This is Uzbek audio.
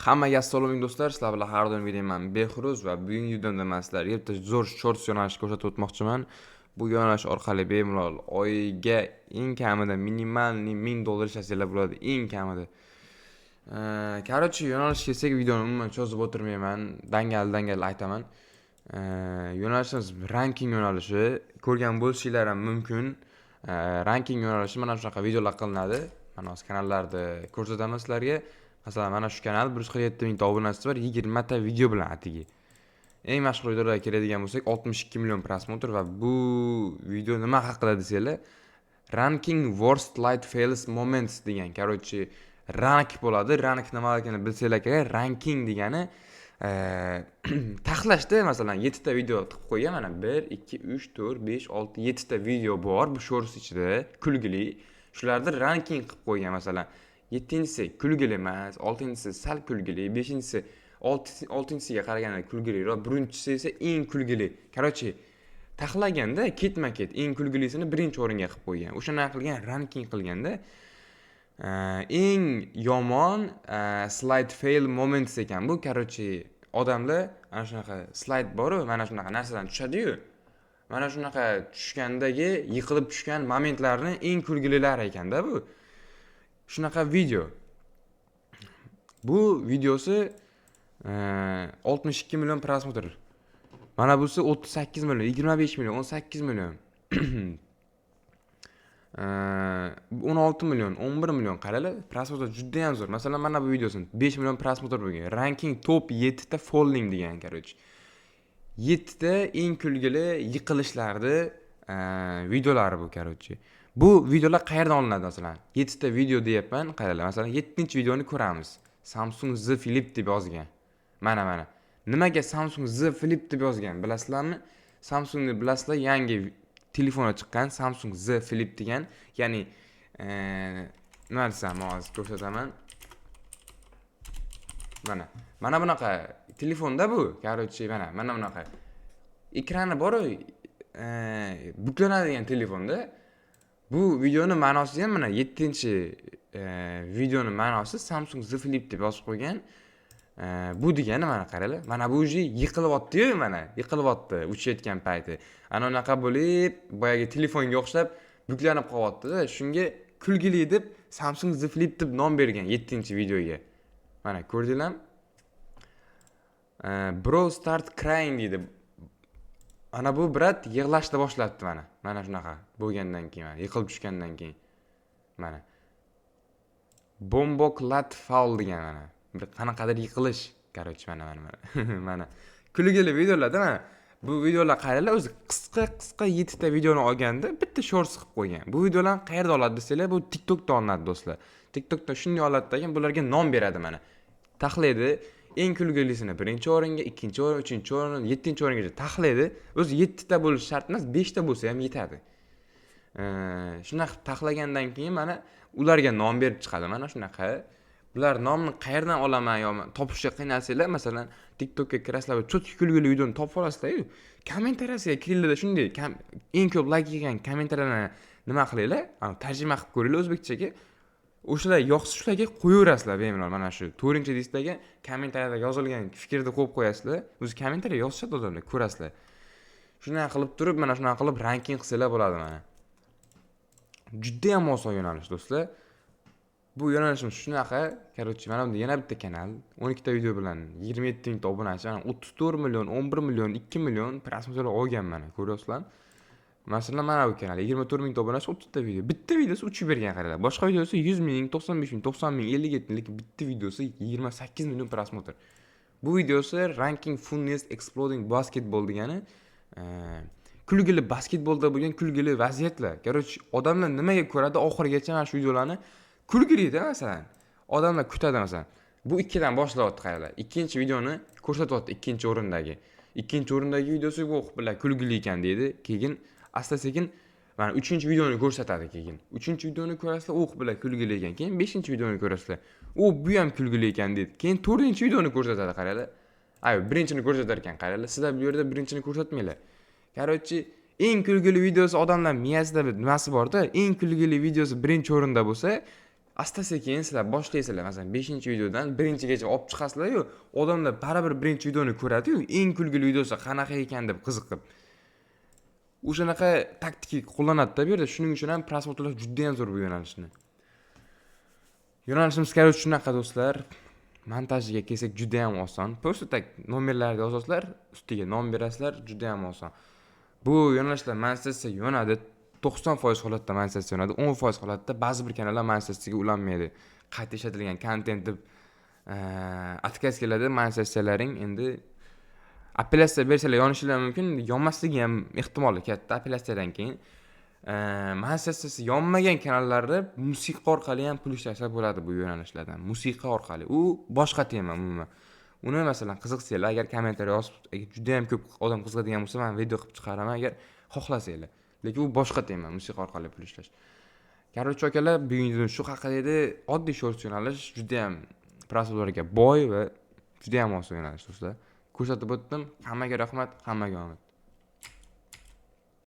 Hammaga assalomu alaykum, do'stlar. Sizlar bilan har doimgidek man, Behruz, va bugungi videomda man sizlarga bitta zo'r shorts yo'nalishi ko'rsatib o'tmoqchiman. Bu yo'nalish orqali bemalol oyiga eng kamida, минимальный 1000 dollar ishlasanglar bo'ladi, eng kamida. Короче, yo'nalishga kelsak, videoni umuman cho'zib o'tirmayman, dangal dangal aytaman. Yo'nalishimiz ranking yo'nalishi, ko'rgan bo'lishinglar ham mumkin. Ranking yo'nalishi mana shunaqa videolar qilinadi. Mana hozir kanallarni ko'rsataman sizlarga. Masalan, mana shu kanal 147 mingta obunachisi bor, 20 ta video bilan atigi. Eng mashhur videolarga keladigan bo'lsak, 62 million просмотр. Va bu video nima haqida desanglar, "Ranking worst slide fails moments" degan. Короче, rank bo'ladi. Rank nimaligini bilsanglar kerak. Ranking degani taxlashda, masalan, 7 ta video tiqib qo'ygan. Mana 1, 2, 3, 4, 5, 6, 7 ta video bor bu shorts ichida kulgili. Shularni ranking qilib qo'ygan. Masalan, yettinchisi kulgili emas, oltinchisi sal kulgili, beshinchisi oltinchisiga qaraganda kulgiliroq, birinchisi esa eng kulgili. Короче, taxlaganda ketma ket eng kulgilisini birinchi o'ringa qilib qo'ygan. O'shanaqa qilgan, ranking qilganda eng yomon slide fail moments ekan bu. Короче, odamlar ana shunaqa slide boru, mana shunaqa narsadan tushadiyu, mana shunaqa tushgandagi, yiqilib tushgan momentlarni eng kulgililari ekanda bu. Shunaqa video. Bu videosi 62 million просмотр. Mana busi 38 million, 25 million, 18 million. 16 million, 11 million, qaranglar, просмотр juda ham zo'r. Masalan, mana bu videosini 5 million просмотр bo'lgan. "Ranking top 7 ta falling" degan, короче. 7 ta eng kulgili yiqilishlarni videolari bu, короче. Bu videolar qayerdan olinadi masalan? 7 ta video deyapman, qaranglar. Masalan, 7-videoni ko'ramiz. Samsung Z Flip deb yozgan. Mana, mana. Nimaga Samsung Z Flip deb yozgan, bilasizlarmi? Samsungni bilasizlar, yangi telefoni chiqqan, Samsung Z Flip degan, ya'ni nima desam, hozir ko'rsataman. Mana. Mana bunaqa telefonda bu. Короче, mana, mana bunaqa. Ekrani bor-u, buklanadigan telefonda. Bu videoni ma'nosi ham mana 7 videoni ma'nosi Samsung Z Flip deb yozib qo'ygan. Bu degani, mana qaranglar. Mana bu уже yiqilyapti-yu, mana yiqilyapti uchayotgan payti. Ana unaqa bo'lib, boyagi telefonga o'xshab buklanib qolyapti-da. Shunga kulgili deb Samsung Z Flip deb nom bergan 7-videoga. Mana ko'rdinglarmi? "Bro start crying" deydi. Ana bu брат yig'lashni boshlabdi mana. Mana shunaqa bo'lgandan keyin, mana yiqilib tushgandan keyin. Mana. "Bomboclaat fall" degan mana. Bir qanaqadir yiqilish. Короче, mana, mana, mana. Mana. Kulgili videolarda mana. Bu videolar, qaranglar, o'zi qisqa qisqa 7 ta videoni olganda bitta shorts qilib qo'ygan. Bu videolarni qayerda oladi desanglar, bu TikTokda olinadi, do'stlar. TikTokda shunday oladi ekan, bularga nom beradi mana. Taxlaydi. Eng kulgilisini birinchi o'ringa, ikkinchi o'rin, uchinchi o'rin, yettinchi o'ringacha taxlaydi. O'zi 7 ta bo'lishi shart emas, 5 ta bo'lsa ham yetadi. Shunaqa qilib taxlagandan keyin mana ularga nom berib chiqadi. Mana shunaqa. Bular nomni qayerdan olaman yo topishga qiynalsanglar, masalan, TikTokka kirasizlar va cho'tki kulgili videoni topib olasizlar-yu, kommentariyasiga kiringlarda, shunday eng ko'p layk yig'gan kommentariyalarni nima qilinglar, tarjima qilib ko'ringlar o'zbekchaga. O'shalar yoqsa, shularga qo'yaverasizlar bemalol. Mana shu to'rtinchi diskdagi kommentariyada yozilgan fikrni qo'yib qo'yasizlar. O'zi kommentariya yozishadi odamlar, ko'rasizlar. Shunaqa qilib turib, mana shunaqa qilib ranking qilsanglar bo'ladi mana. Judayam oson yo'nalish, do'stlar. Bu yo'nalishimiz shunaqa. Короче, mana bunda yana bitta kanal, 12 ta video bilan 27 mingta obunachi, mana 34 million, 11 million, 2 million просмотр lar olgan, mana ko'ryapsizlarmi? Masalan, mana bu kanal 24 mingta obunachi, 30 ta video. Bitta videosi uchib bergan, qaranglar. Boshqa videosi 100 ming, 95 ming, 90 ming, 57 ming, lekin bitta videosi 28 million просмотр. Bu videosi "Ranking funniest exploding basketball" degani kulgili basketbolda bo'lgan kulgili vaziyatlar. Короче, odamlar nimaga ko'radi oxirigacha mana shu videolarni? Kulgilida masalan. Odamlar kutadi masalan. Bu ikkidan boshlayapti, qaranglar. Ikkinchi videoni ko'rsatyapti, ikkinchi o'rindagi. Ikkinchi o'rindagi videosi "O'h, bular kulgili ekan" deydi. Keyin asta sekin mana uchinchi videoni ko'rsatadi keyin. Uchinchi videoni ko'rasizlar, "O'h, bular kulgili ekan." Keyin beshinchi videoni ko'rasizlar. "O, bu ham kulgili ekan" deydi. Keyin to'rtinchi videoni ko'rsatadi, qaranglar. Ay, birinchini ko'rsatar ekan, qaranglar. Sizlar bu yerda birinchini ko'rsatmanglar. Короче, eng kulgili videosi odamlar miyasida bir nimasi borda, eng kulgili videosi birinchi o'rinda bo'lsa, Asta sekin sizlar boshlaysizlar, masalan, 5-videodan 1-gacha olib chiqasizlar-yu, odamlar baribir birinchi videoni ko'radi-yu, eng kulgili videosi qanaqa ekan deb qiziqib. O'shanaqa taktika qo'llanadi-da bu yerda. Shuning uchun ham просмотр lar juda ham zo'r bu yo'nalishni. Yo'nalishimiz, короче, shunaqa, do'stlar. Montajiga kelsak, juda ham oson. Просто так nomerlarni yozasizlar, ustiga nom berasizlar, juda ham oson. Bu yo'nalishlar monetizatsiya yonadi. 90% holatda monetizatsiya yonadi. 10% holatda ba'zi bir kanallar monetizatsiyaga ulanmaydi. Qayta ishlatilgan kontent deb отказ keladi monetizatsiyalaring. Endi apellyatsiya bersalar, yonishlari mumkin, yonmasligi ham ehtimoli katta apellyatsiyadan keyin. Monetizatsiyasi yonmagan kanallarda musiqa orqali ham pul ishlasa bo'ladi bu yo'nalishlardan. Musiqa orqali. U boshqa tema umuman. Uni, masalan, qiziqsanglar, agar kommentariy yozib, agar juda ham ko'p odam qiziqadigan bo'lsa, man video qilib chiqaraman, agar xohlasanglar. Lekin u boshqa tema, musiqa orqali pul ishlash. Короче, akalar, bugungi video shu haqida edi. Oddiy shorts yo'nalish juda ham просмотр larga boy va juda ham oson yo'nalish, do'stlar. Ko'rsatib o'tdim. Hammaga rahmat, hammaga omad.